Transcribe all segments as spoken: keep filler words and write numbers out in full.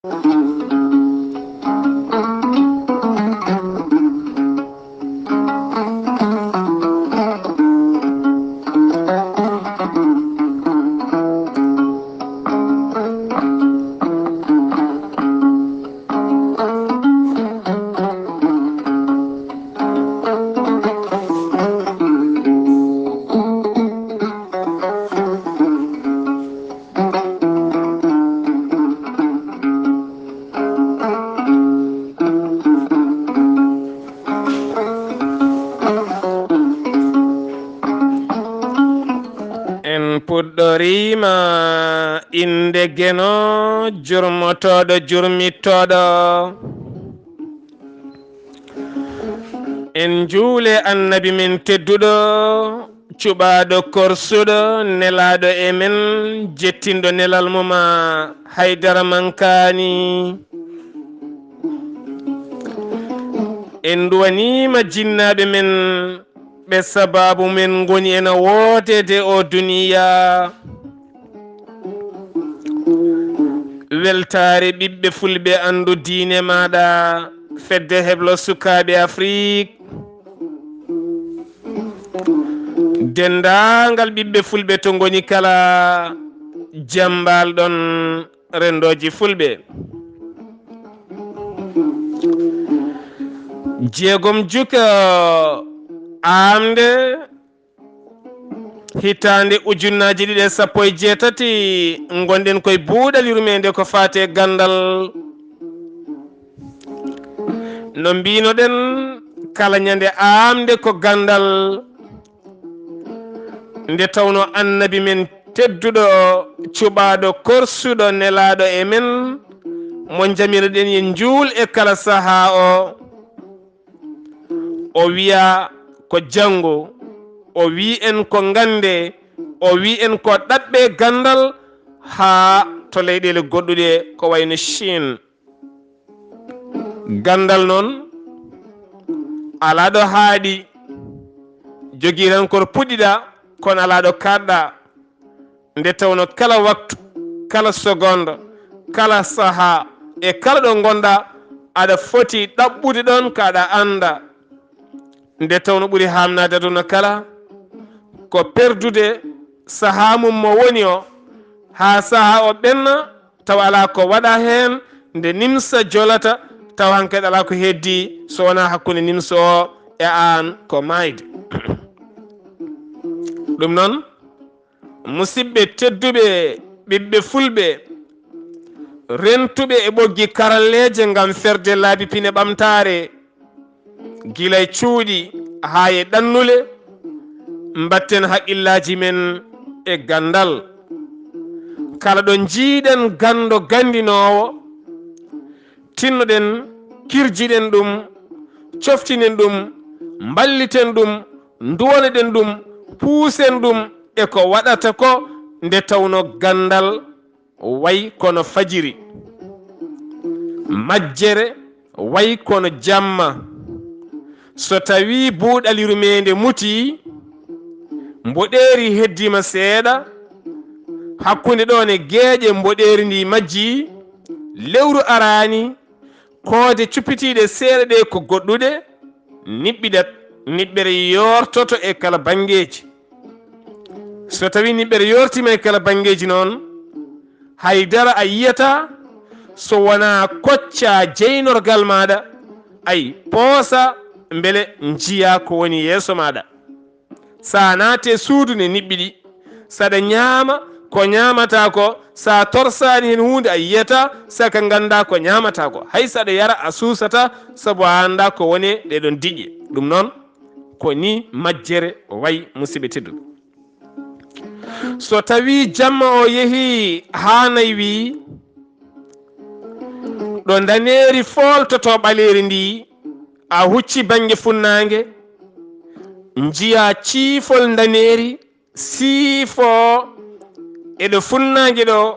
En puɗɗoriima innde Geno, jurmotooɗo, jurmittooɗo. En njuule Annabi men tedduɗo, cuɓaaɗo korsuɗo, nelaaɗo e men, jettinɗo nelal mum, Haydara Mankaani. En nduwaniima jinnaaɓe men, ɓe sabaabu men ngoni ena wooteede o duniya. Weltaare ɓiɓɓe fulɓe, anndu diine maaɗa, fedde heblo sukaaɓe Afrik. Denndaangal ɓiɓɓe fulɓe to ngoni kala, jam mbaal-ɗon renndooji fulɓe. Jeegom juka aamnde hitaande ujunnaaji ɗiɗi e sappo e jeetati, ngonɗen koye buuɗal yurmeende ko faati e ganndal. No mbiinoɗen, kala ñande aamnde ko ganndal. Nde tawno Annabi men tedduɗo, cuɓaaɗo, korsuɗo, nelaaɗo e men, mo njaminoɗen e njuul e kala sahaa o, o wiya ko janngo, o wiy en ko ngannde, o wiy en ko ɗaɓɓe ganndal haa to leyɗeele goɗɗuɗe ko wayno Chine. Ganndal noon, alaa ɗo haaɗi, jogii tan ko to puɗɗiɗaa, kono alaa ɗo kaaɗɗaa. Nde tawno kala waktu, kala seconde, kala sahaa, e kala ɗo ngonɗaa, aɗa foti ɗaɓɓude ɗoon ko aɗa annda. Nde tawno ɓuri haamnaade aduna kala ko perdude sahaa mum mo woni o, haa sahaa o ɓenna, tawa alaa ko waɗa heen, nde nimsa jolata, tawa hankadi alaa ko heddii so wonaa hakkunde nimsa o e aan ko maayde. Ɗum noon, musidɓe tedduɓe, ɓiɓɓe fulɓe, rentuɓe e ɓoggi karalleeje ngam ferde laabi pine ɓamtaare, gila e cuuɗi haa e ɗannule, mbatten haqqillaaji men e ganndal. Kala ɗo njiiɗen ganndo ganndinoowo, tinnoɗen, kirjiɗen ɗum, coftinen ɗum, mballiten ɗum, nduwanoɗen ɗum, puusen ɗum e ko waɗata ko, nde tawno ganndal way kono fajiri, majjere way kono jamma. So tawii buuɗal yurmeende mutii, mboɗeeri heddiima seeɗa, hakkunde ɗoon e geeƴe mboɗeeri ndi majjii, lewru araani, koode cuppitiiɗe seeɗa ɗe ko goɗɗuɗe, niɓɓiɗat, niɓɓere yoortoto e kala banngeeji. So tawii niɓɓere yoortiima e kala banngeeji noon, hay dara a yiyataa so wonaa koccaa jeynorgal maaɗa, ay, poosa mbele njiyaa ko woni yeeso maaɗa. So a naati e suudu ne niɓɓiɗi, so aɗa ñaama ko ñaamataa ko, so a torsaani heen huunde a yiyataa, saka nganndaa ko ñaamataa ko. Hay so aɗa yara a suusataa, sabu a anndaa ko woni e ɗee ɗoon diƴƴe. Ɗum noon, ko nii majjere wayi, musidɓe tedduɓe. So tawii jamma o yehii haa naywii, ɗo ndaneeri fooltotoo ɓaleeri ndi, a huccii bannge funnaange, njiyaa ciifol ndaneeri siifoo e ɗo funnaange ɗo,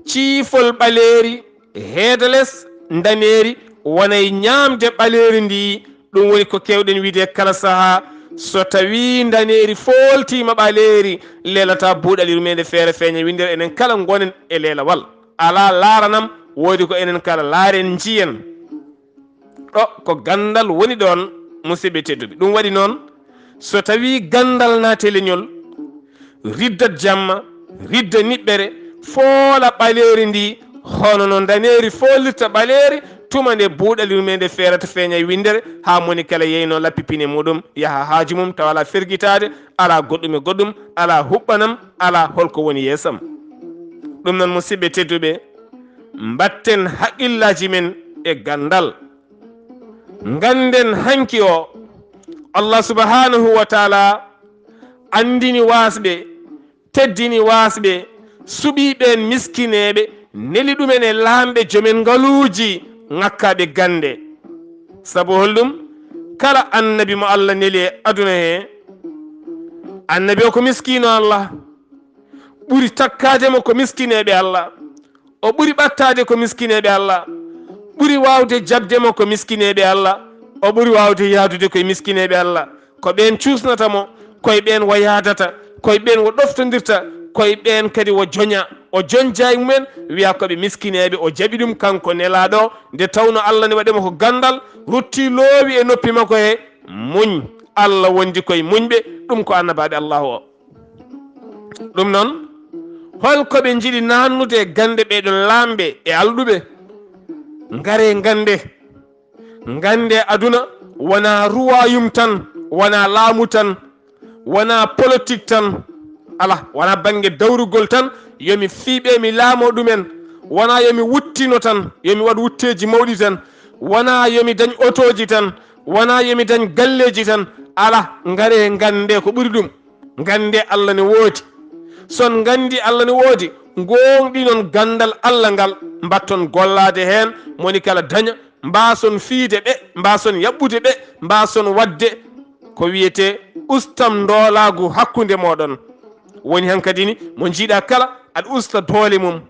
ciifol ɓaleeri heeda les ndaneeri wonay ñaamde ɓaleeri ndi. Ɗum woni ko keewɗen wiyde kala sahaa, so tawii ndaneeri fooltiima ɓaleeri, leelataa buuɗal yurmeende feere feeña winndere, enen kala ngonen e leelawal. Alaa laaranam Woodi ko enen kala laaren, njiyen. Ɗo ko ganndal woni ɗoon, musidɓe tedduɓe. Ɗum waɗi noon, so tawii ganndal naati e leñol, riddat jamma, ridda niɓɓere, foola ɓaleeri ndi, hono no ndaneeri foolirta ɓaleeri, tuma nde buuɗali mum e nde feerata feeña e winndere, haa moni kala yeynoo lappi pine muɗum, yaha haaju mum, tawa alaa fergitaade, alaa goɗɗum e goɗɗum, alaa huɓɓanam, alaa holko woni yeesam. Ɗum noon, musidɓe tedduɓe, mbatten haqqillaaji men e ganndal. Ngannden hanki o, Allah subhanahu wa taala anndini waasɓe, teddini waasɓe, suɓii ɓeen miskineeɓe, neli ɗumen e laamɓe, jomen ngaluuji, ŋakkaaɓe gannde. Sabu holɗum? Kala annabi mo Allah neli e aduna he, annabi o ko miskiino Allah, ɓuri takkaade mo ko miskineeɓe Allah. O ɓuri ɓattaade ko miskineeɓe Allah, ɓuri waawde jaɓde mo ko miskineeɓe Allah, o ɓuri waawde yahdude koye miskineeɓe Allah. Ko ɓeen cuusnata mo, koye ɓeen o yahdata, koye ɓeen o ɗoftondirta, koye ɓeen kadi o joña. O joñja e mumen, wiya ko ɓe miskineeɓe, o jaɓi ɗum kanko nelaaɗo o, nde tawnoo Allah ne waɗi mo ko ganndal, ruttii loowi e noppi makko he, muñ. Allah wondi koye muñɓe, ɗum ko annabaaɓe Allahu o. Ɗum noon, hol ko ɓe njiɗi naatnude e gannde ɓee ɗoon laamɓe e alɗuɓe? Ngaree ngannde. Ngannde aduna wonaa ruwayum tan, wonaa laamu tan, wonaa politik tan. Alaa, wonaa bannge dawrugol tan, yo mi fii ɓe, mi laamoo ɗumen. Wonaa yo mi wuttino tan, yo mi waɗ wutteeji mawɗi tan. Wonaa yo mi dañ otooji tan, wonaa yo mi dañ galleeji tan. Alaa, ngaree ngannde ko ɓuri ɗum. Nganndee Allah ne woodi. So on nganndii Allah ne woodi, ngoongɗinon ganndal Allah ngal, mbatton gollaade heen, moni kala daña, mbaason fiyde ɓe, mbaason yaɓɓude ɓe, mbaason waɗde ko wiyetee ustam ndoolaagu hakkunde mooɗon. Woni hankadi ni, mo njiiɗaa kala, aɗa usta doole mum,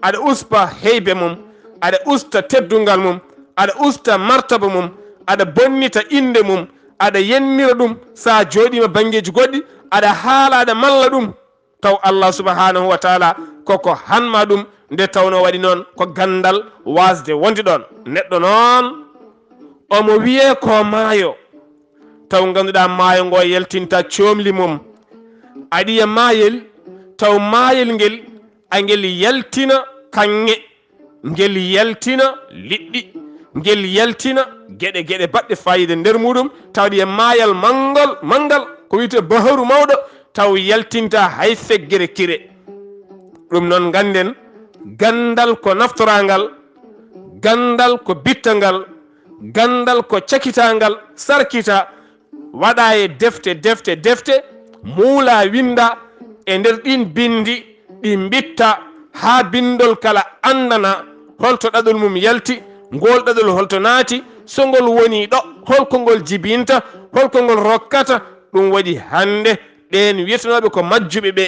aɗa usta heybe mum, aɗa usta teddungal mum, aɗa usta martaba mum, aɗa bonnita innde mum, aɗa yennira ɗum, so a jooɗiima banngeeji goɗɗi, aɗa haala, aɗa malla ɗum, taw Allah subhanahu wa taala koko hanma ɗum, nde tawnoo waɗi noon ko ganndal waasde wonde ɗoon. Neɗɗo noon, omo wiyee ko maayo, taw ngannduɗaa maayo ngo yaltinta coomli mum. Aɗa yiya maayel, taw maayel ngel, a ngel yaltina kaŋŋe, ngel yaltina liɗɗi, ngel yaltina geɗe, geɗe baɗɗe faayiida nder muɗum, tawde e maayal manngol, manngal, ko wiyetee baharu mawɗo, taw yaltinta hay feggere kire. Ɗum noon, ngannden, ganndal ko naftoraangal, ganndal ko bittangal, ganndal ko cakitaangal, sarkita, waɗa e defte, defte, defte, muula, winnda e nder ɗiin binndi, ɗi mbitta haa binndol kala anndana holto ɗaɗol mum yalti, ngool ɗaɗol holto naati, so ngol woni ɗo, holko ngol jibinta, holko ngol rokkata. Ɗum waɗi hannde ɓeen wiyetenooɓe ko majjuɓe ɓe,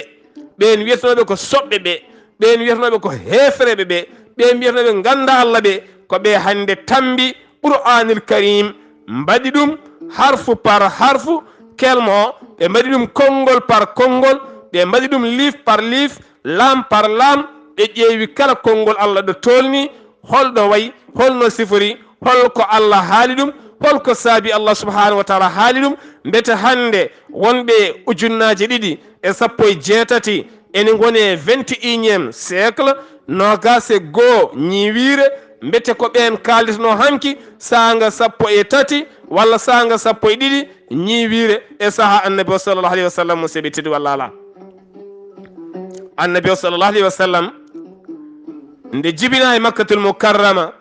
ɓeen wiyetenooɓe ko soɓɓe ɓe, ɓeen wiyetenooɓe ko heefereɓe ɓe, ɓeen wiyetenooɓe ngannda Allah ɓe, ko ɓe hannde tammbi Qur'aanil Kariim, mbaɗi ɗum harfu par harfu, kelmo o, ɓe mbaɗi ɗum konngol par konngol, ɓe mbaɗi ɗum liif par liif, laam par laam, ɓe ƴeewi kala konngol Allah ɗo tolni, holɗo wayi, holno sifori, holko Allah haali ɗum, holko saabi Allah subhanahu wa taala haali ɗum, mbete hannde wonɓe ujunnaaje ɗiɗi e sappo e jeetati, ene ngoni e vingt et unième siècle, noogaas e goo ñiiwiire, mbete ko ɓeen kaaldetenoo hanki, saanga sappo e tati walla saanga sappo e ɗiɗi ñiiwiire e sahaa Annabi o sallallahu alayhi wa sallam, musidɓe tedduɓe, walla alaa? Annabi o sallallahu alayhi wa sallam, nde jibinaa e Makkatul Mukarrama,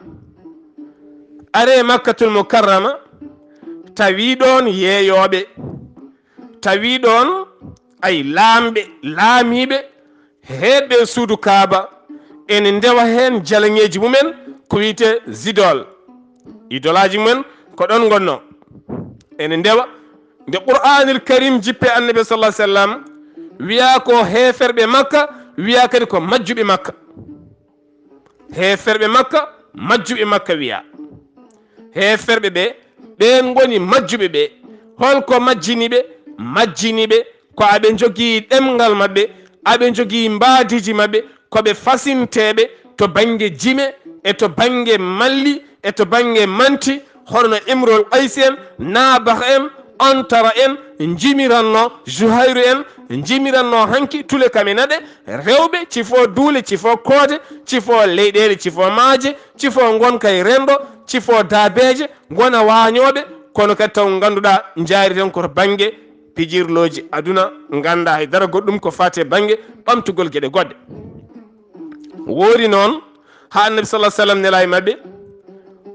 ari e Makkatul Mukarrama, tawi ɗoon yeeyooɓe, tawi ɗoon ay laamɓe, laamiiɓe, heedɓe e suudu Kaaba, ene ndewa heen jalaŋeeji mumen ko wiyetee zidol. Idolaaji mumen ko ɗoon ngonnoo. Ene ndewa. Nde Qur'aanil Kariim jippee Annabi sallallahu alayhi wa sallam, wiyaa ko heeferɓe Makka, wiyaa kadi ko majjuɓe Makka. Heeferɓe Makka, majjuɓe Makka wiyaa. Heeferɓe ɓe, ɓeen ngoni majjuɓe ɓe. Holko majjini ɓe? Majjini ɓe ko aɓe njogii ɗemngal maɓɓe, aɓe njogii mbaadiiji maɓɓe, ko ɓe fasinteeɓe to bannge jime, e to bannge Malli, e to bannge Manti, hono no Imrul Qaysi en, Naabah en, Ontara en, njimiranno, Juhayru en, njimiranno hanki tule kaminaɗe, rewɓe, cifo duule, cifo koode, cifo leyɗeele, cifo maaje, cifo ngonka e renndo, cifo daabeeje, ngona waañooɓe, kono kadi taw ngannduɗaa njaari tan ko to bannge pijirlooji aduna, ngannda hay dara goɗɗum ko faati e bannge ɓamtugol geɗe goɗɗe. Woori noon, haa Annabi sallallahu alaihi wasallam nela e maɓɓe,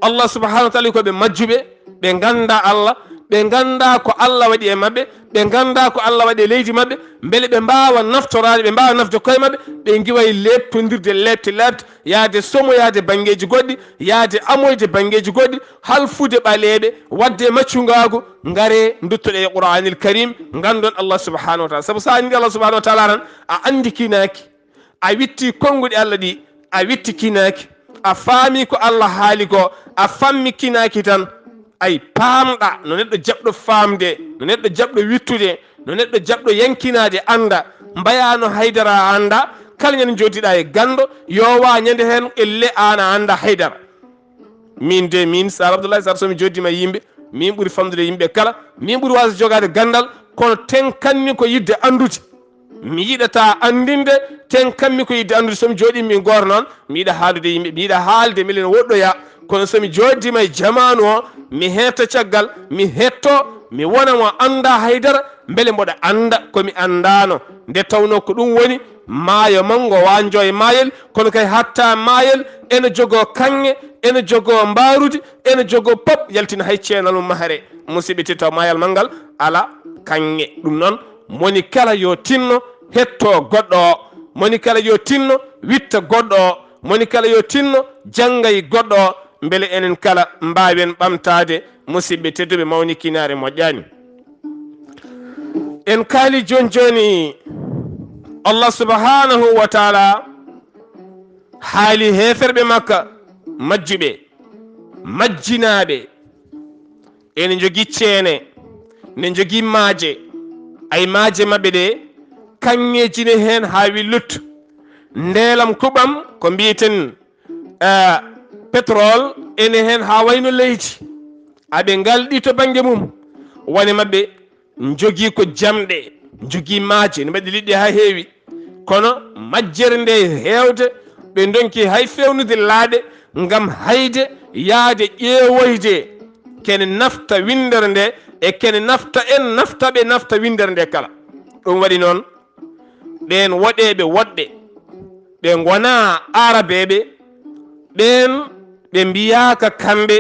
Allah subhanahu wa taala ko ɓe majjuɓe, ɓe ngannda Allah, ɓe ngannda ko Allah waɗi e maɓɓe, ɓe ngannda ko Allah waɗi e leydi maɓɓe, mbele ɓe mbaawa naftoraade, ɓe mbaawa nafde koye maɓɓe, ɓe ngiway leeptondirde leepte leepte, yaade somoyaade banngeeji goɗɗi, yaade amoyde banngeeji goɗɗi, halfude ɓaleeɓe, waɗde e maccungaagu, ngare nduttoɗe e Qur'anil Karim, nganndon Allah subhanahu wa taala. Sabu so a anndi Allah subhanahu wa taala tan, a anndi kinaaki, a witti konnguɗi Allah ɗi, a witti kinaaki, a faami ko Allah haali ko, a fammi kinaaki tan, ay paamɗa no neɗɗo jaɓɗo faamde, no neɗɗo jaɓɗo wittude, no neɗɗo jaɓɗo yankinaade annda, mbayaano haydara a annda, kala ñande njoddiɗa e ganndo, yo wa ñande heen elle aan a annda haydara. Min de, min Sar Abdoulaye Sar, so mi joddima e yimɓe, min ɓuri famdude e yimɓe kala, min ɓuri waasde jogaade ganndal, kono tenkanmi ko yiɗde anndude. Mi yiɗata anndinde, tenkanmi ko yiɗde anndude. So mi jooɗii min gooto noon, mi yiɗa haaldude e yimɓe, mi yiɗa haalde, mbele no woɗɗoya. Kono so mi jooɗdiima e jamaanu o, mi heetta caggal, mi hetto, mi wona mo annda haydara, mbele mboɗo annda ko mi anndaano. Nde tawnoo ko ɗum woni maayo manngo waanjo e maayel, kono kay hatta maayel ene jogoo kaŋŋe, ene jogoo mbaarudi, ene jogoo pop, yaltina hay ceenal mum mahre. Musidɓe tedduɓe, maayal manngal alaa kaŋŋe. Ɗum noon, moni kala yo tinno hetto goɗɗo o, moni kala yo tinno witta goɗɗo o, moni kala yo tinno jannga e goɗɗo o, mbele enen kala mbaawen ɓamtaade. Musidɓe tedduɓe, mawnikinaare moƴƴaani. En kaali jooni jooni, Allah subhanahu wa taala haali heeferɓe Makka majjuɓe, majjinaaɓe, ene njogii ceene, ne njogii maaje, ay maaje maɓɓe ɗe, kaŋŋeeji ne heen haa wi luttu. Ndeelam kuɓam ko mbiyeten, ah, pétrole, ene heen haa wayno leydi. Aɓe ngalɗi to bannge mum. Wone maɓɓe njogii ko jamɗe, njogii maaje, ne mbaɗi liɗɗi haa heewi. Kono majjere nde heewde, ɓe ndonki hay feewnude laaɗe ngam hayde yahde ƴeewoyde kene nafta winndere nde, e kene nafta en, nafta ɓe, nafta winndere nde kala. Ɗum waɗi noon, ɓeen woɗeeɓe woɗɓe, ɓe ngonaa Arabeeɓe, ɓeen ɓe mbiyaaka kamɓe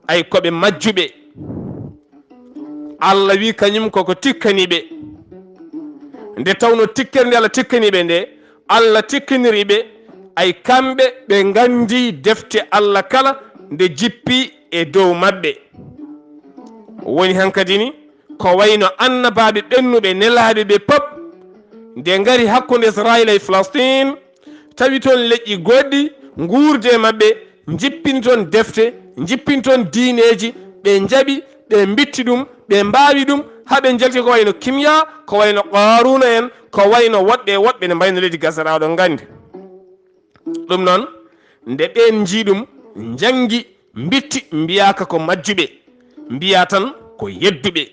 ay ko ɓe majjuɓe. Allah wi kañum koko tikkani ɓe. Nde tawno tikkere nde Allah tikkani ɓe nde, Allah tikkaniri ɓe, ay kamɓe ɓe nganndi defte Allah kala nde jippi e dow maɓɓe. Woni hankadi ni, ko wayno annabaaɓe ɓennuɓe nelaaɓe ɓe pop, nde ngari hakkunde Israayiila e Falastiin, tawi toon leƴƴi goɗɗi nguurde maɓɓe, njippini toon defte, njippini toon diineeji, ɓe njaɓi, ɓe mbitti ɗum, ɓe mbaawi ɗum, haa ɓe njalti ko wayno Kimya, ko wayno Qaaruuna en, ko wayno woɗɓe e woɗɓe ne mbayno leydi Gasara, oɗon nganndi. Ɗum noon, nde ɓeen njii ɗum, njanngi, mbitti, mbiyaaka ko majjuɓe, mbiya tan ko yedduɓe.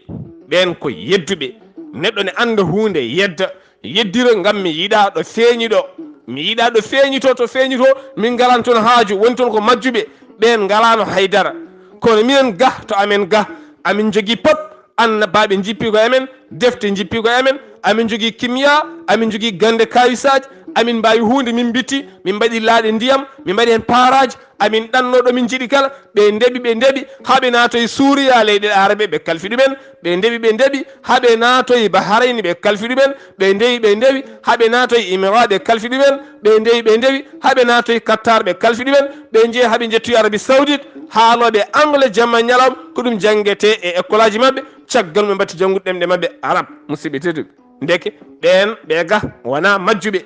Ɓeen ko yedduɓe. Neɗɗo ne annda huunde, yedda, yeddira ngam mi yiɗaa ɗo feeñi ɗo. Mi yiɗaa ɗo feeñi to, to feeñi to, min ngalan toon haaju, woni toon ko majjuɓe. Ɓeen ngalaano haydara. Kono minen gah, to amen gah, amin njogii pop, annabaaɓe njippi ko e amen, defte njippi ko e amen, amin njogii Kimya, amin njogii gannde kaawisaaji, amin mbaawi huunde, min mbitti, min mbaɗi laaɗe ndiyam, min mbaɗi heen paaraaji, amin ɗanno ɗo min njiɗi kala, ɓe ndeɓi, ɓe ndeɓi, haa ɓe naatoyi Suuriya, leyɗe Arabe, ɓe kalfi ɗumen, ɓe ndeɓi, ɓe ndeɓi, haa ɓe naatoyi Baharayni, ɓe kalfi ɗumen, ɓe ndewi, ɓe ndewi, haa ɓe naatoyi Imira, ɓe kalfi ɗumen, ɓe ndewi, ɓe ndewi, haa ɓe naatoyi Kattar, ɓe kalfi ɗumen, ɓe njehi haa ɓe njettoyi Arabi Saoudite, haalooɓe anglais jamma e ñalawma, ko ɗum janngetee e ekkolaaji maɓɓe, caggal mum ɓe mbatti janngude ɗemɗe maɓɓe Arab, musidɓe tedduɓe. Ndeke ɓeen ɓe ga wonaa majjuɓe,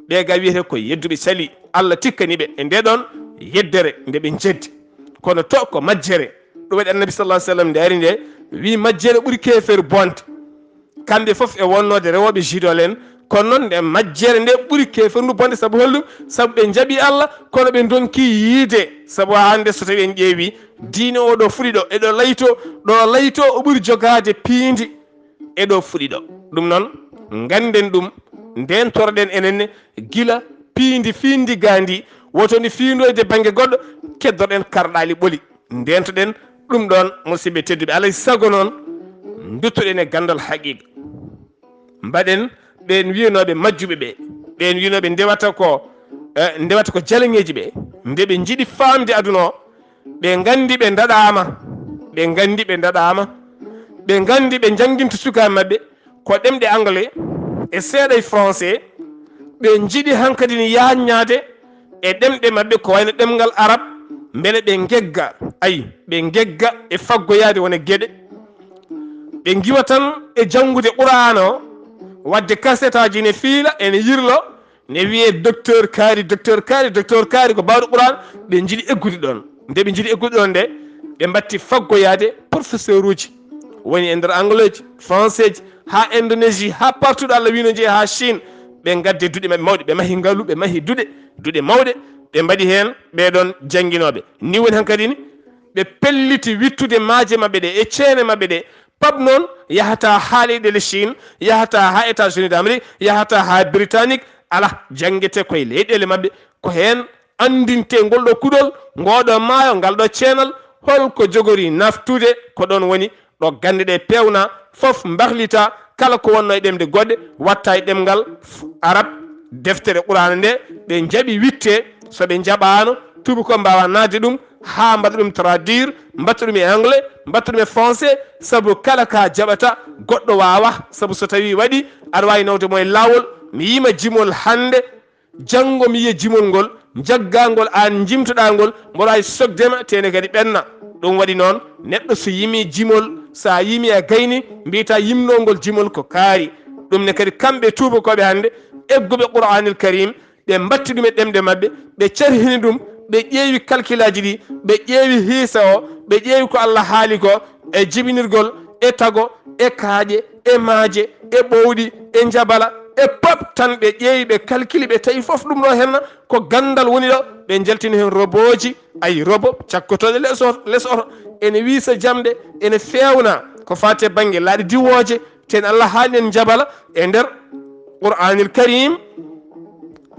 ɓe ga wiyetee ko yedduɓe cali, Allah tikkani ɓe e ndee ɗoon yeddere nde ɓe njeddi. Kono to ko majjere, ɗum waɗi Annabi sallallahu alaihi wasallam nde ari nde, wi majjere ɓuri keefeeru bonde. Kamɓe fof e wonnoode rewooɓe jidol en, Kono noon, nde majjere nde ɓuri keeferdu bonde. Sabu holɗum? Sabu ɓe njaɓi Allah, kono ɓe ndonki yiide. Sabu haa hannde, so tawi en ƴeewi diine o, ɗo fuɗi ɗo, e ɗo layto, ɗo layto, o ɓuri jogaade piindi e ɗo fuɗi ɗo. Ɗum noon, ngannden ɗum, ndentoroɗen enen ne, gila piindi fiindi gaandi, woto ndi fiindoyde bannge goɗɗo, keddoɗen karɗaali ɓoli. Ndeentoɗen ɗum ɗoon, musidɓe tedduɓe. Alay sago noon, nduttoɗen e ganndal haqiiqa. Mbaɗen, ɓeen wiyanooɓe majjuɓe ɓe, ɓeen wiyanooɓe ndewata ko, eh, ndewata ko jaleŋeeji ɓe, nde ɓe njiɗi faamde aduna o, ɓe nganndi ɓe ndaɗaama, ɓe nganndi ɓe ndaɗaama, ɓe nganndi ɓe njannginta sukaaɓe maɓɓe ko ɗemɗe anglais e seeɗa e français, ɓe njiɗi hankadi ne yaajnaade e ɗemɗe maɓɓe ko wayno ɗemngal arab, mbele ɓe ngegga, ayi, ɓe ngegga e faggoyaade wona geɗe. Ɓe ngiwa tan e janngude Qur'aana o, waɗde kasetaaji ne fiila, ene yirlo, ne wiyee docteur Kaari, docteur Kaari, docteur Kaari ko baawɗo Qur'aana, ɓe njiɗi eggude ɗoon. Nde ɓe njiɗi eggude ɗoon nde, ɓe mbatti faggoyaade professeur uji. Woni e nder Angleeji, Français ji, haa Indonésie, haa partout ɗo Allah wino jeeya, haa Chine, ɓe ngadde duɗe maɓɓe mawɗe, ɓe mahi ngalu, ɓe mahi duɗe, duɗe mawɗe, ɓe mbaɗi heen ɓee ɗoon jannginooɓe. Ni woni hankadi ni, ɓe pelliti wittude maaje maɓɓe ɗe e ceene maɓɓe ɗe. Pap noon yahata haa leyɗeele Chine, yahata haa États-Unis d'Amérique, yahata haa Britannique, alaa, janngete koye leyɗeele maɓɓe. Ko heen anndintee ngol ɗo kuɗol, ngoo ɗo maayo, ngal ɗo ceenal, holko jogori naftude, ko ɗoon woni ɗo gannde ɗe peewna, fof mbahlita, kala ko wonno e ɗemɗe goɗɗe, watta e ɗemngal f-, arab, deftere Qur'aana nde, ɓe njaɓi witte, so ɓe njaɓaano, tuubakooɓe mbaawa naatde ɗum, haa mbaɗa ɗum traduire, mbaɗta ɗum e anglais, mbaɗta ɗum e français, sabu kala ka jaɓata, goɗɗo waawa, sabu so tawii waɗi, aɗa waawi nawde mo e laawol, mi yima jimol hannde, janngo mi yiya jimol ngol, njaggaa ngol, aan njimtoɗaa ngol, mboɗo waawi sokde ma, tene kadi ɓenna. Ɗum waɗi noon, neɗɗo so yimii jimol, so a yimii a gayni, mbiyata yimnoo ngol jimol ko kaari. Ɗum ne kadi kamɓe tuubakooɓe hannde, egguɓe Qur'aanil Kariim, ɓe mbatti ɗum e ɗemɗe maɓɓe, ɓe carhini ɗum, ɓe ƴeewi kalkilaaji ɗi, ɓe ƴeewi hiisa o, ɓe ƴeewi ko Allah haali ko, e jibinirgol, e tago, e kaaƴe, e maaje, e ɓowɗi, e njabala, e pop tan ɓe ƴeewi, ɓe kalkili, ɓe tawi fof ɗum ɗo henna ko ganndal woni ɗo, ɓe njaltini heen robooji, ay robo cakkotooɗo les oto, les oto, ene wiisa jamɗe, ene feewna ko faati e bannge laaɗe diwooje, ten Allah haali en njabala e nder Qur'aanil Kariim.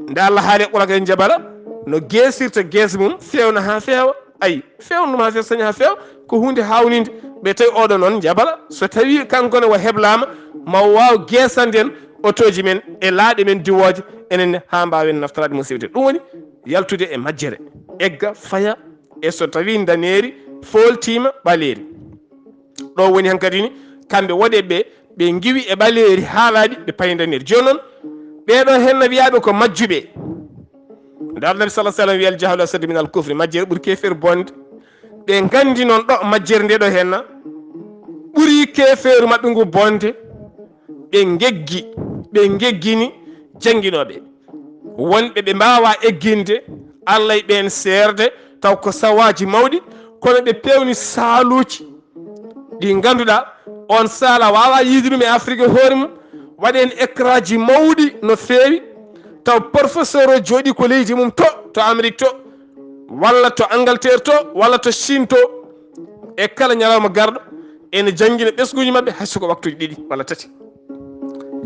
Nde Allah haali e Qur'aan en njabala, no geesirta gees mum, feewna haa feewa. Ay, feewna ɗum haa feewa, saña haa feewa, ko huunde haawninde. Ɓe tawi oɗo noon njabala, so tawii kanko ne o heblaama, ma o waaw geesande en otooji men e laaɗe men diwooje, enen ne haa mbaawen naftoraade musiɓɓe. Ɗum woni yaltude e majjere, egga, faya, e so tawii ndaneeri fooltiima ɓaleeri. Ɗo woni hankadi ni, kamɓe woɗeɓe ɓe, ɓe ngiwi e ɓaleeri haalaaɗi, ɓe payi ndaneeri. Jooni noon, ɓee ɗo henna wiyaaɓe ko majjuɓe. Nde Annabi sallallahu alaihi wasallam wiya, "Al jahlu ashaddu min al kufri", majjere ɓuri keefeeru bonde. Ɓe nganndi noon ɗo majjere nde ɗo henna ɓuri keefeeru maɓɓe ngu bonde. Ɓe ngeggi, ɓe ngeggini jannginooɓe. Wonɓe ɓe mbaawaa egginde Allah e ɓeen seerde, taw ko sawaaji mawɗi, kono ɓe peewni saaluuji ɗi ngannduɗaa, oon saal a waawaa yiide ɗum e Afrik e hoore mum. Waɗi heen écranji mawɗi no feewi, taw professeur o jooɗii ko leydi mum to, to Amérique to, walla to Angleterre to, walla to Chine to. E kala ñalawma garɗo, ene janngina ɓesnguuji maɓɓe hay so ko waktuuji ɗiɗi walla tati.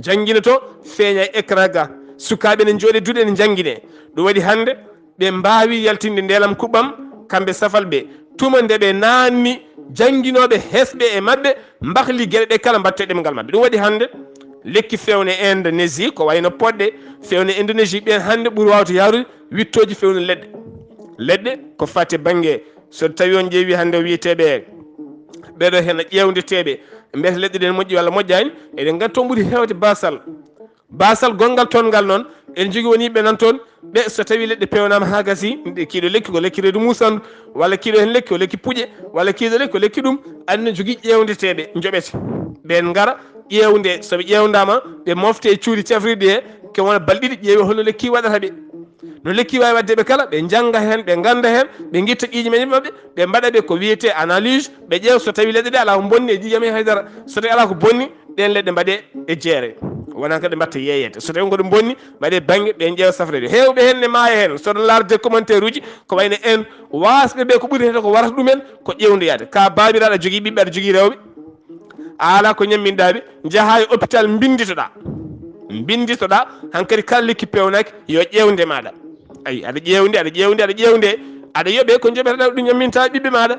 Janngina to, feeña e écran ga. Sukaaɓe ene njooɗe duɗe ene njanngine. Ɗum waɗi hannde, ɓe mbaawi yaltinde ndeelam kuɓɓam, kamɓe safal ɓe. Tuma nde ɓe naanni, jannginooɓe heesɓe e maɓɓe, mbahli geɗe ɗe kala, mbaɗte ɗemngal maɓɓe. Ɗum waɗi hannde, lekki feewne Indonésie, ko wayno poɗɗe feewne Indonésie, ɓeen hannde ɓuri waawde yaarude wittooji feewne leɗɗe. Leɗɗe ko fate bannge, so tawi on ƴeewi hannde o wiyeteeɓe ɓeɗo heen ƴeewndeteeɓe, mbiyata leɗɗe ɗen moƴƴi walla moƴƴaani, eɗen nganndi toon ɓuri heewde basal. Basal gonngal toon ngal noon, ene jogii won yimɓe nan toon, ɓe so tawi leɗɗe peewnaama haa gasii, nde kiiɗo lekki ko lekki reedu muusandu, walla kiiɗo heen lekki ko lekki puƴe, walla kiiɗo lekki ko lekki ɗum, anne jogii ƴeewndeteeɓe njoɓete. Ɓeen ngara ƴeewnde, so ɓe ƴeewndaama, ɓe mofte e cuuɗi cafrirɗi he, ke wona balɗe ɗiɗi, ƴeewe holno lekki waɗata ɓe. No lekki waawi waɗde ɓe kala, ɓe njannga heen, ɓe ngannda heen, ɓe ngitta ƴiiƴe men maɓɓe, ɓe mbaɗa ɓe ko wiyetee analyse, ɓe ƴeewa so tawi leɗɗe ɗe alaa ko bonni e ƴiiƴam e haydara, so tawi alaa ko bonni, ɗeen leɗɗe mbaɗee e jeere. Wona kadi mbatta yeeyeede. So tawi ko ɗum bonni, mbaɗe bannge, ɓen ƴeewa safreede. Heewɓe heen ne maaya heen. So ɗon laarde commentaire uji, ko wayno en waasɓe ɓe, ko ɓuri heen ko warata ɗumen, ko ƴeewndoyaade. Ka baabiraaɗo, aɗa jogii ɓiɓɓe, aɗa jogii rewɓe. A alaa ko ñamminɗaa ɓe, njahaa e hôpital, mbinnditoɗaa. Mbinnditoɗaa, hankadi kala lekki peewnaaki, yo ƴeewnde maaɗa. Ayi, aɗa ƴeewndi, aɗa ƴeewndi, aɗa ƴeewndi, aɗa yoɓe ko njoɓeteɗaa ɗum ñamminta ɓiɓɓe maaɗa.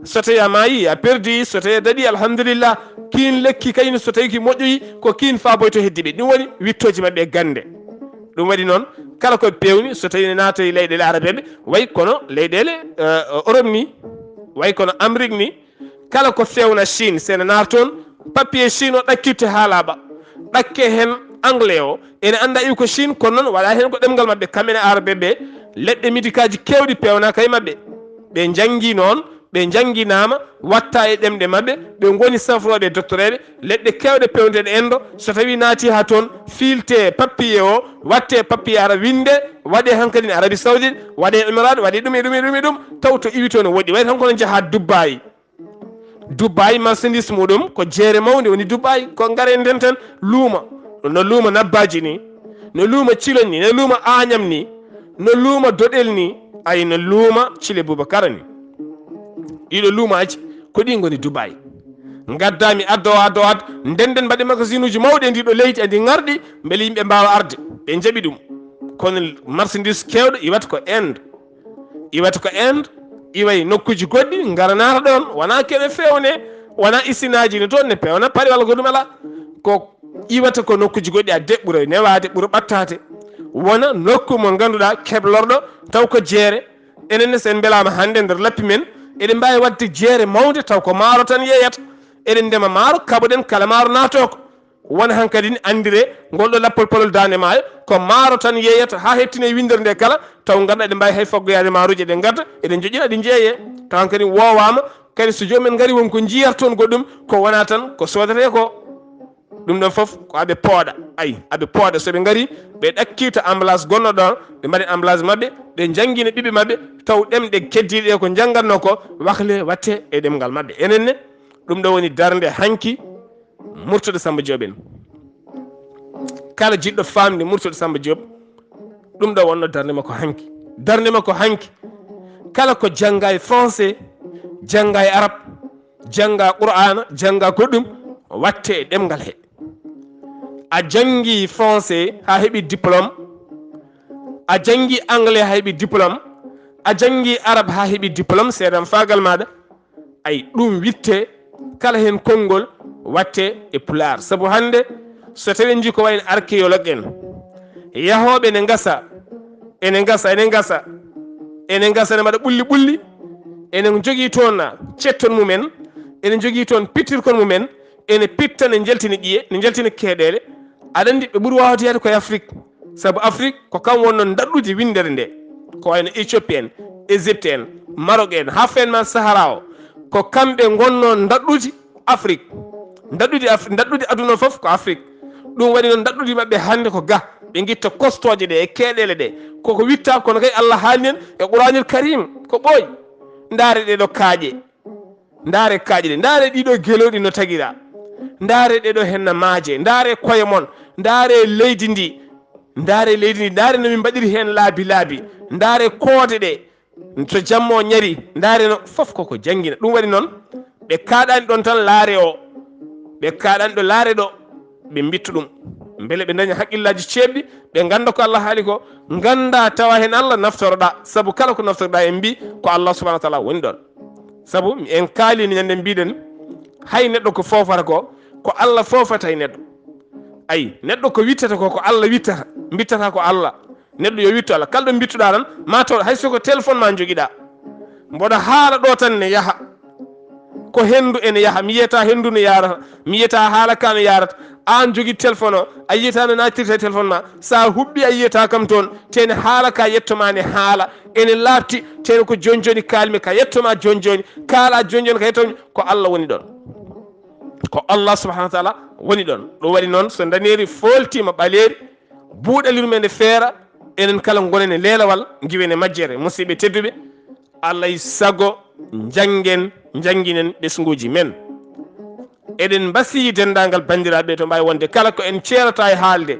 So tawi a maayi, a perdi, so tawi a daɗi, alhamdulillah. Kiin lekki kayni, so tawi ki moƴƴoyi, ko kiin faaboyto heddiiɓe. Ɗum woni wittooji maɓɓe gannde. Ɗum waɗi noon, kala ko ɓe peewni, so tawi ne naata e leyɗeele arabeeɓe, way kono leyɗeele, eh, Europe ni, way kono Amérique ni, kala ko fewna Chine, so ene naata toon, papier Chine o ɗakkirte haa laaɓa. Ɗakke heen anglais o, ene annda iwi ko Chine, kono noon waɗa heen ko ɗemngal maɓɓe, kam ene arabeeɓe, leɗɗe médicaaji keewɗi peewnaaka e maɓɓe. Ɓe njanngi noon, ɓe njannginaama, watta e ɗemɗe maɓɓe, ɓe ngoni safrooɓe e doktoreeɓe, leɗɗe keewɗe peewneteeɗe Endo, so tawi naati haa toon, fiilte papier o, watte papier ara winnde, waɗe hankadi ne Arabie Saoudite, waɗe Émirats, waɗe ɗum e ɗum e ɗum e ɗum, taw to iwi toon ne woɗɗi. Wayi tan kono njaha Dubaï. Dubaï, marchandise muɗum ko jeere mawnde woni Dubaï, ko ngare ndenten luuma, no luuma nabbaaji ni, no luuma ciloñ ni, no luuma aañam ni, no luuma doɗel ni, ay, no luuma Cile Bubakara ni. Ɗiɗo luumaaji ko ɗi ngoni Dubaï. Ngaddaa mi addo, addo, addo, ndenden mbaɗe magasin uji mawɗi e ndiɗo leydi, e ndi ngarɗi, mbele yimɓe mbaawa arde. Ɓe njaɓi ɗum. Kono marchandise keewɗo iwata ko Inde. Iwata ko Inde, iwa e nokkuuji goɗɗi, ngara naata ɗoon. Wona keɓe fewne, wona isinaaji ne toon ne pewna paɗe walla ko ɗum alaa. Ko iwata ko nokkuuji goɗɗi, a deɓɓura newaade, ɓura ɓattaade. Wona nokku mo ngannduɗaa keblorɗo, taw ko jeere. Enen ne, so en mbelaama hannde nder lappi men, eɗen mbaawi waɗde jeere mawnde, taw ko maaro tan yeeyata. Eɗen ndema maaro, kaɓoɗen kala maaro naatoo ko. Wona hankadi ne anndire ngol ɗo lappol palol Daande Maayo, ko maaro tan yeeyata haa hettine winndere nde kala, taw ngannduɗaa eɗen mbaawi hay faggoyaade maaroji, eɗen ngadda, eɗen njoƴƴina, eɗen njeeyee. Taw hankadi woowaama, kadi so joomum en ngari, won ko njiyata toon goɗɗum, ko wona tan ko soodetee ko. Ɗum ɗon fof ko aɓe pooɗa. Ay, aɓe pooɗa. So ɓe ngari, ɓe ɗakkirta emballage gonno ɗon, ɓe mbaɗi emballage maɓɓe, ɓe njanngina ɓiɓɓe maɓɓe, taw ɗemɗe keddiiɗe ɗe ko njanngatnoo ko, wakle watte e ɗemngal maɓɓe. Enen ne, ɗum ɗo woni darnde hanki Murtuɗo Samba Joob en. Kala jiɗɗo faamde Murtuɗo Samba Joob, ɗum ɗo wonno darnde makko hanki. Darnde makko hanki, kala ko jannga e français, jannga e arab, jannga Qur'aana, jannga goɗɗum, watte e ɗemngal he. A janngi français haa heɓi diplôme, a janngi anglais haa heɓi diplôme, a janngi arab haa heɓi diplôme, seedan faagal maaɗa. Ay, ɗum witte, kala heen konngol watte e pulaar. Sabu hannde, so tawi en njii ko wayno archéologue en, yahooɓe ene ngasa, ene ngasa, ene ngasa, ene ngasa, ene mbaɗa ɓulli ɓulli, ene njogii toon cetton mumen, ene njogii toon pittirkon mumen, ene pitta, ne njaltina ƴiye, ne njaltina keeɗeele. Aɗa anndi ɓe ɓuri waawde yaade koye Afrik. Sabu Afrik ko kam wonno ndaɗɗudi winndere nde. Ko wayno Éthiopie en, Égypte en, Maroc en, haa feen ma Sahara o. Ko kamɓe ngonno ndaɗɗudi Afrik. Ndaɗɗudi Af-, ndaɗɗudi aduna o fof ko Afrik. Ɗum waɗi noon ndaɗɗudi maɓɓe hannde ko ga. Ɓe ngitta kostooje ɗe e keeɗeele ɗe. Koko witta kono kay Allah haalni en e Quraanil Karim. Ko ɓooy. Ndaare ɗee ɗo kaaƴe. Ndaare kaaƴe ɗe, ndaare ɗiɗo gelooɗi no tagira. Ndaare ɗe ɗo henna maaje, ndaare koye mon, ndaare leydi ndi, ndaare leydi ndi, ndaare no min mbaɗiri heen laabi laabi, ndaare koode ɗe, to jamma o ñari, ndaare no, fof koko janngina. Ɗum waɗi noon, ɓe kaaɗaani ɗoon tan laare o, ɓe kaaɗaani ɗo laare ɗo, ɓe mbitta ɗum. Mbele ɓe ndaña haqqillaaji ceeɓɗi, ɓe ngannda ko Allah haali ko, ngannda tawa heen Allah naftoroɗa, sabu kala ko naftoroɗa en mbi ko Allah subhanahu wa taala woni ɗoon. Sabu en kaalini ñande mbiɗen, hay neɗɗo ko foofata ko, ko Allah foofata e neɗɗo. Ay, neɗɗo ko wittata ko, ko Allah wittata, mbittata ko Allah. Neɗɗo yo wittu Allah. Kala ɗo mbittuɗa tan, ma taw hay so ko téléphone ma njogiɗa. Mboɗo haala ɗo tan ne yaha. Ko henndu ene yaha. Mi yiyata henndu no yarata. Mi yiyata haala ka no yarata. Aan jogii téléphone o, a yiyata no naatirta e téléphone ma. So a huɓɓi a yiyata kam toon. Tene haala ka yettoma ne haala. Ene laaɓti. Tene ko jooni jooni kaalmi ka yettoma jooni jooni. Kaala jooni jooni ka yettoma. Ko Allah woni ɗoon. Ko Allah subhanahu wa taala woni ɗoon. Ɗum waɗi noon so ndaneeri fooltiima ɓaleeri, buuɗalirma ene feera, enen kala ngonen e leelawal, ngiwen e majjere. Musidɓe tedduɓe, alay sago njanngen, njannginen ɓesnguuji men. Eɗen mbasiyi denndaangal banndiraaɓe to mbaawi wonde kala ko en ceerata e haalde,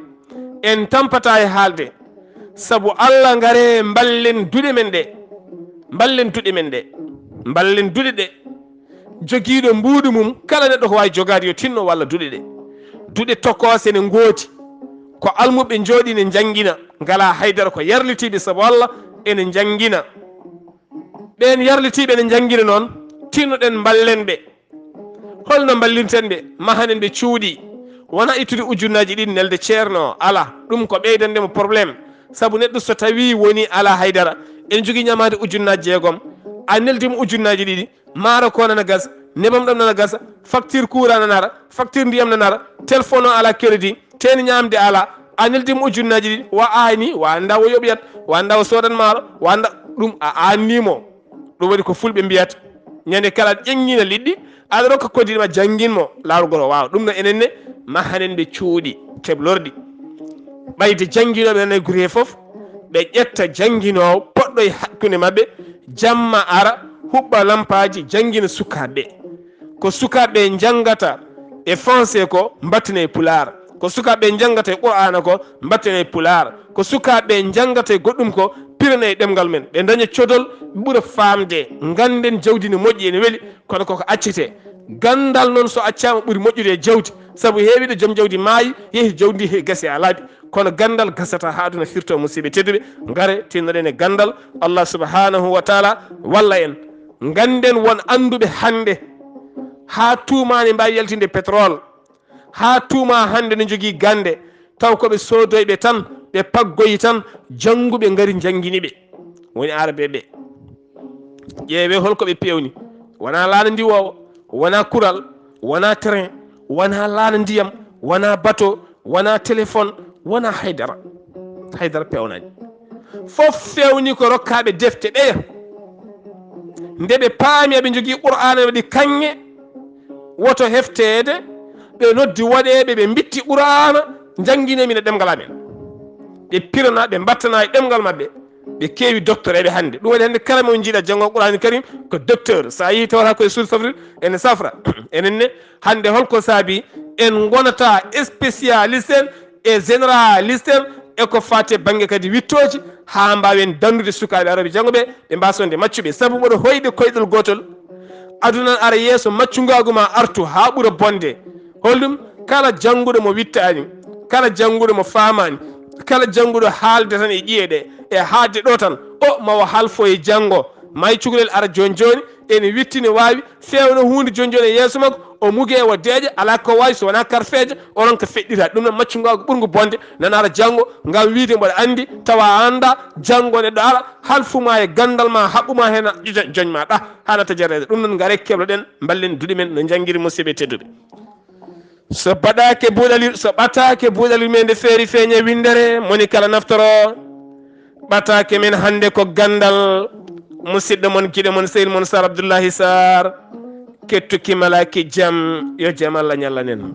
en tampata e haalde. Sabu Allah, ngare mballen duɗe men ɗe, mballen duɗe men ɗe, mballen duɗe ɗe. Jogiiɗo mbuuɗu mum, kala neɗɗo ko waawi jogaade yo tinno walla duɗe ɗe. Duɗe tokoose ne ngoodi. Ko almuɓɓe njooɗi ne njanngina, ngalaa haydara, ko yarlitiiɓe sabu Allah ene njanngina. Ɓeen yarlitiiɓe ene njanngina noon, tinnoɗen mballen ɓe. Holno mballinten ɓe? Mahanen ɓe cuuɗi. Wonaa ittude ujunnaaji ɗiɗi nelde ceerno o, alaa. Ɗum ko ɓeydande mo problème. Sabu neɗɗo so tawii woni alaa haydara, ene jogii ñamaande ujunnaaji jeegom, a neldi mo ujunnaaji ɗiɗi, maaro ko nana gasa, nebam ɗam nana gasa, facture courant nana ara, facture ndiyam nana ara, téléphone o alaa crédit, teeni ñaamde alaa, a neldi mo ujunnaaji ɗiɗi, wa aani, wa annda wo yoɓiyat, wa annda wo soodat maaro, wa annda ɗum a aanni mo. Ɗum waɗi ko fulɓe mbiyata, ñande kala aɗa ƴeŋŋina liɗɗi, aɗa rokka koddiɗo ma janngin mo laawol ngol o waawa. Ɗum no enen ne, mahanen ɓe cuuɗi keblorɗi. Ɓayde jannginooɓe nana e gure he fof, ɓe ƴetta jannginoowo poɗɗo e hakkunde maɓɓe, jamma ara, huɓɓa lampaaji, janngina sukaaɓe ɓe. Ko sukaaɓe ɓe njanngata e français ko, mbattana e pulaar. Ko sukaaɓe ɓe njanngata e Qur'aana ko, mbattana e pulaar. Ko sukaaɓe ɓe njanngata e goɗɗum ko, pirana e ɗemngal men. Ɓe ndaña codol, ɓe ɓura faamde. Ngannden jawdi ne moƴƴi, ene weli, kono koko accetee. Ganndal noon so accaama ɓuri moƴƴude e jawdi. Sabu heewiiɗo joom jawdi maayi, yehi jawdi ndi he gasi a laaɓi. Kono ganndal gasata haa aduna firto, musiɓɓe tedduɓe. Ngare tinnoɗen e ganndal. Allah subhanahu wa taala walla en. Ngannden won annduɓe hannde haa tuumaani mbaawi yaltinde pétrole. Haa tuuma hannde no njogii gannde, taw ko ɓe soodoyɓe tan, ɓe paggoyi tan, jannguɓe ngari njanngini ɓe. Woni arabe ɓe. Ƴeewee hol ko ɓe peewni. Wonaa laana ndiwoowo, wonaa kural, wonaa train, wonaa laana ndiyam, wonaa bateau, wonaa téléphone, wonaa haydara. Haydara peewnaani. Fof feewni ko rokkaaɓe defte ɓeya. Nde ɓe paami aɓe njogii Qur'aana, ɓe waɗi kaŋŋe, woto hefteede, ɓe noddi waɗeeɓe, ɓe mbitti Qur'aana, njannginee min e ɗemngal amen. Ɓe pirana, ɓe mbattana e ɗemngal maɓɓe. Ɓe keewi doctoreeɓe hannde. Ɗum waɗi hannde kala mo njiiɗa janngo Qur'aani Karim ko docteur. So a yehii tawata ko e Sud Safri, ene safra. Enen ne, hannde holko saabi en ngonata spécialiste en e généraliste en e ko faati e bannge kadi wittooji, haa mbaawen danndude sukaaɓe arooɓe janngo ɓe, ɓe mbaasa wonde maccuɓe. Sabu mboɗo hoyde koyɗol gootol, aduna ara yeeso, maccungaagu ma artu haa ɓura bonde. Holɗum? Kala jannguɗo mo wittaani, kala jannguɗo mo faamaani, kala jannguɗo haalde tan e ƴiye ɗe, e haalde ɗo tan, o mawo halfo e janngo. May cukalel ara jooni jooni, ene witti, ne waawi feewna huunde jooni jooni e yeeso makko, o mugee, o deeƴa, alaa ko waawi so wonaa karfeeje, o ronka feɗɗitaade. Ɗum noon, maccungaagu ɓurngu bonde, nana ara janngo, ngam wiyde mboɗo anndi, tawa a anndaa, janngo neɗɗo ara, halfu ma e ganndal ma, haɓɓu ma heen, jo-, joñ ma ɗa, haa natta jareede. Ɗum noon, ngare kebloɗen, mballen duɗe men no njanngiri, musiɓɓe tedduɓe. So baɗaake buuɗal yu-, so ɓataake buuɗal yurmeende feeri feeña winndere, moni kala naftoro. Ɓataake men hannde ko ganndal. Musidɗo mon, giɗo mon, sehil mon, Sar Abdullahi Sar. Kettuki malaaki jam, yo jam Allah ñallanen.